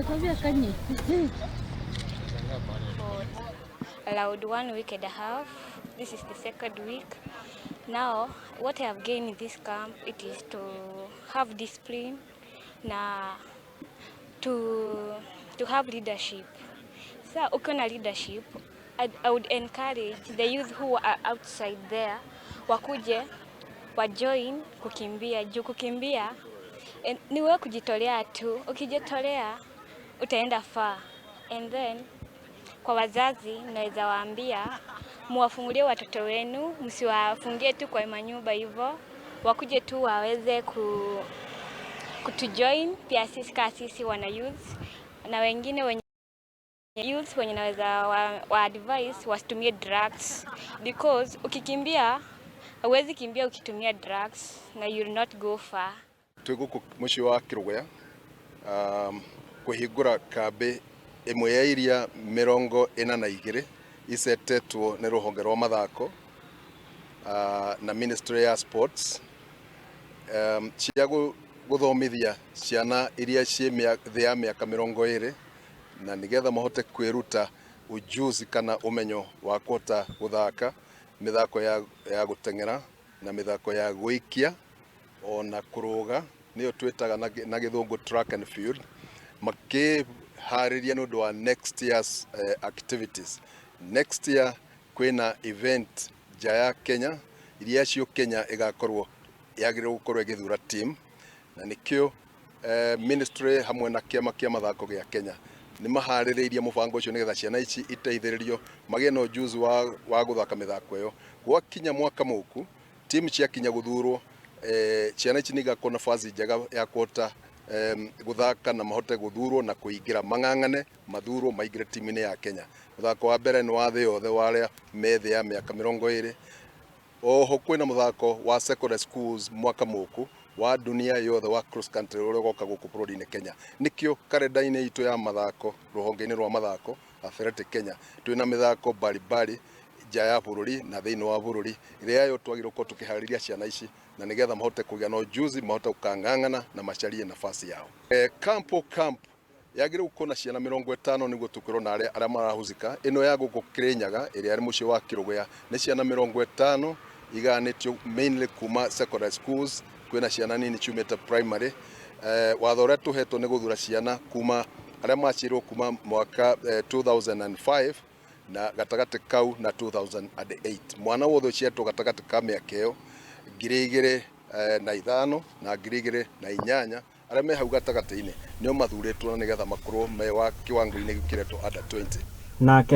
Nimekwambia kanye. For around one week and a half. This is the second week. Now, what I have gained in this camp, it is to have discipline na to have leadership. So ukiwa na leadership, I would encourage the youth who are outside there wakuje wa join kukimbia, juu kukimbia ni wewe kujitolea tu. Ukijitolea utaenda far. And then kwa wazazi naweza waambia muwafungulie watoto wenu, msiwafungie tu kwa manyumba hivyo, wakuje tu waweze kutujoin pia sisi kaa sisi wana youth. Na wengine wenye youth wenye naweza wa advise wasitumie drugs, because ukikimbia, huwezi kimbia ukitumia drugs na you will not go far. Twĩ gũkũ mũciĩ wa Kĩrũgũya kũhingũra kambĩ ĩmwe ya iria 42 icetetwo nĩ rũhonge rwa mathako na Ministry ya Sports cia gũthomithia ciana iria ciĩ thĩ ya mĩaka 20, na nĩgetha mahote kwĩruta ujuzi kana ũmenyo wa kũhota gũthaka mĩthako ya gũteng'era na mĩthako ya gũikia ona kũrũga, nĩyo twĩtaga na gĩthũngũ track and field, makĩharĩria nĩ ũndũ wa next year's activities. Next year kwĩna event nja ya Kenya iria cio Kenya ĩgakorwo yagĩrĩirwo gũkorwo ĩgĩthura team, na nĩkĩo ministry hamwe na kĩama kĩa mathako gĩa Kenya nĩ maharĩrĩirie mũbango ũcio, nĩgetha ciana ici iteithĩrĩrio magĩe na ujuzi wa gũthaka mĩthako ĩyo. Gwakinya mwaka mũku timu ciakinya gũthurwo, ciana ici nĩ igakorwo nafasi njega ya kũhota gũthaka na mahote gũthurwo na kũingĩra, mang'ang'ane mathurwo maingĩre timu-inĩ ya Kenya. Mũthako wa mbere nĩ wa thĩ yothe wa arĩa me thĩ ya mĩaka 20. Oho kwĩna mũthako wa secondary schools mwaka mũku wa dunia yothe wa cross country ũrĩa ũgoka gũkũ bũrũri-inĩ Kenya. Nĩkĩo karenda-inĩ itũ ya mathako, rũhonge-inĩ rwa mathako Athletic Kenya, twĩna mĩthako mbalimbali nja ya bũrũri na thĩinĩ wa bũrũri, ĩrĩa yayo twagĩrĩirwo gũkorwo tũkĩharĩria ciana ici na nĩgetha mahote kũgĩa na ujuzi, mahote gũkang'ang'ana na macarie nafasi yao. Camp o camp yagĩrĩirwo gũkorwo na ciana 50 nĩguo tũkorwo na arĩa marahusika. Ĩno ya gũkũ Kĩrĩnyaga ĩrĩa ĩrĩ mũciĩ wa Kĩrũgũya nĩ ciana 50 igayanĩtio mainly kuma secondary schools, kwĩna ciana nini ciumĩte primary. Watho ũrĩa tũhetwo nĩ gũthura ciana kuma arĩa maciarirwo kuma mwaka 2005 na gatagatĩ kau na 2008. Mwana wothe ũciaritwo gatagatĩ ka mĩaka ĩyo 2005 na 2008, arĩa me hau gatagatĩ-inĩ nĩo mathurĩtwo na nĩgetha makorwo me wa kĩwango-inĩ gĩkĩretwo under 20. Nake